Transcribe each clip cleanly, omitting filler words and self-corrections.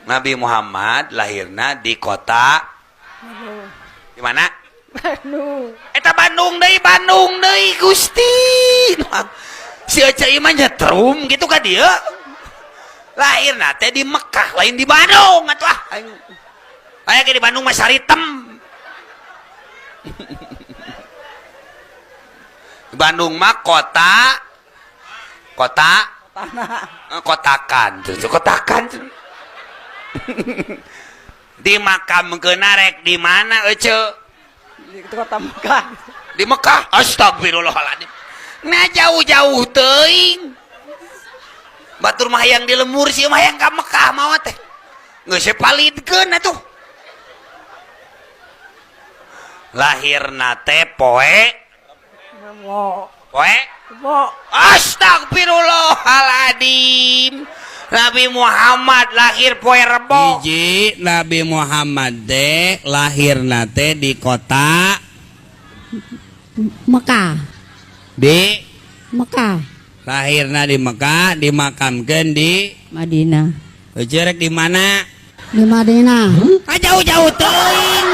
Nabi Muhammad lahirna di kota di mana? Bandung. Eta Bandung deui Gusti. Si Ece ieu mah nyetrum gitu ka dieu. Lahirna teh di Mekah, lain di Bandung atuh ah. Aya ge di Bandung mah saritem. Di Bandung mah kota Tanah. Kotakan, kotakan. Di makam rek di mana Ece? Di kota Mekah. Di Mekah. Astagfirullahaladzim. Nah jauh-jauh teuing. Batur mah hayang di lemur sih mah hayang ka Mekah mawa teh. Geus palidkeun atuh. Lahirna teh poe Rebo. Poe Rebo. Astagfirullahaladzim. Nabi Muhammad lahir poe Rebo. Hiji Nabi Muhammad teh lahirna teh di kota Mekah. Di Mekah. Lahirna di Mekah, dimakamkeun di Madinah. Ece rek di mana? Di Madinah. Ah jauh-jauh teuing.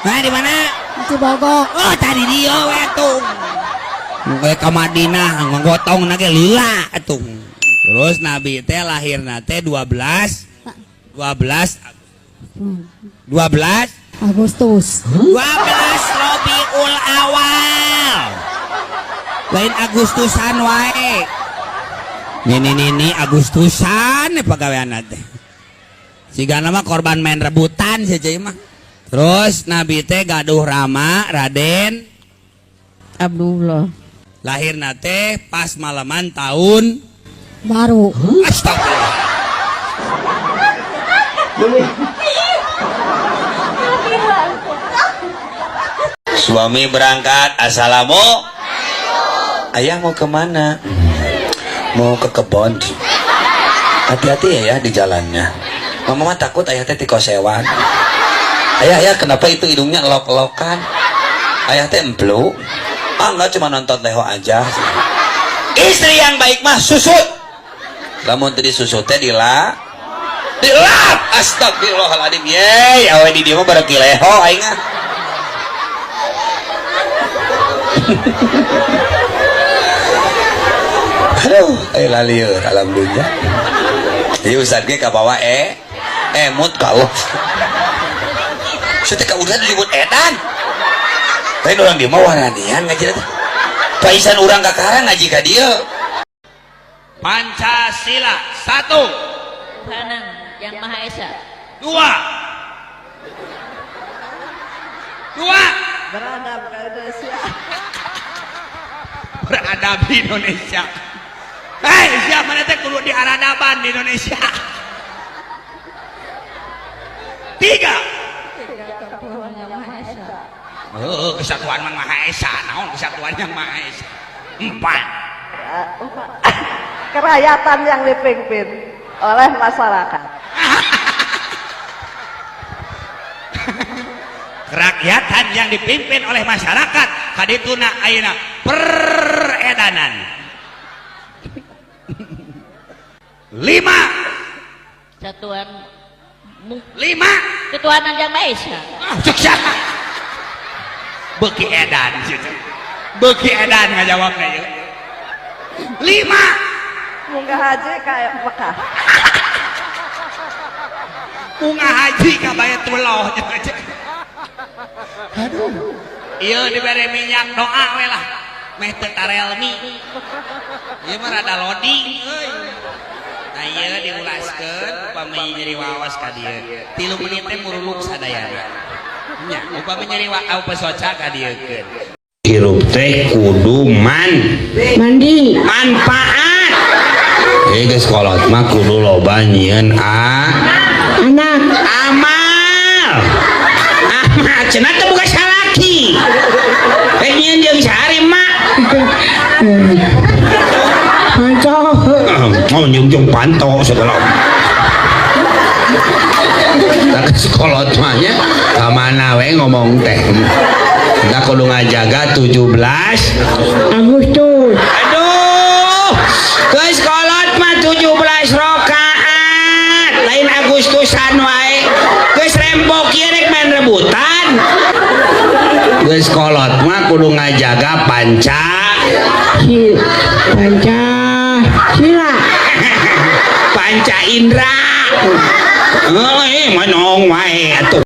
Nah di mana? Cibogo. Oh tadi dia we atuh. We ka Madinah nggotong na ge lila atuh. Terus Nabi teh lahirna teh 12 Agustus. 12 Rabiul Awal. Lain Agustusan wae. Nini Agustusan pagaweanna teh. Sigana mah korban main rebutan sia mah. Terus Nabi teh gaduh rama Raden Abdullah. Lahirna teh pas malaman tahun baru. Astagfirullah. Suami berangkat, assalamu. Ayah mau kemana? Mau ke kebon. Hati-hati ya di jalannya. Mama mah takut ayah teh tikosewan. Ayah, kenapa itu hidungnya elok-elokan? Ayah teh emplu. Ah enggak, cuma nonton leho aja. Istri yang baik mah susut. Lamun teu disusut teh dilap. Astagfirullahaladzim. Yeay, awe di dieu mah bareuki leho aing ah. Aduh, ayo lalieur alhamdulillah. Ieu ustad ge kabawa emut ka Allah. Saeutik ka urang disebut edan. Lain urang di mah waranian ngaji teh. Paisan urang ka karang ngaji ka dieu. Pancasila 1. Tuhanan yang Maha Esa. 2. Beradab ke Indonesia. Beradab di Indonesia. Hei, siapa mana teh kudu di aradaban di Indonesia. 3. Tuhan yang Maha Esa. Oh, kesatuan Mang Maha Esa. Naon kesatuan yang Maha Esa? 4. Kerakyatan yang dipimpin oleh masyarakat. Kerakyatan yang dipimpin oleh masyarakat. Kadituna ayeuna peredanan. 5. Satuan 5. Ketuhanan yang Maha Esa. Ah, sukses. Beuki edan situ. Beuki edan ngajawabna ieu. 5. Munggah haji ka Mekah. Munggah haji ka Baitullah. Aduh. Ieu dibere minyak doa we lah. Meh teu tarelmi. Ieu mah rada loading euy. Nah ieu diulaskeun upami nyeri waos ka dieu. 3 menit teh muruluk sadayana. Nya, upami nyeri waos pesoca ka dieukeun. Hirup teh kudu mandi manfaat. Geus kolot mah kudu loba nyieun anak amal. Amal cenah teh boga salaki. Rek nyieun jeung sehari mak. Panto. Oh nyung panto segala. Tak sekolot mah nya ka mana we ngomong teh. Kita kudu ngajaga 17 Agustus. Aduh, geus kolot mah 17 rakaat. Lain Agustus. Agustusan wae. Geus rempok ieu rek main rebutan. Geus kolot mah kudu ngajaga panca Si panca sila. Panca indra. Oh, manong wae atuh.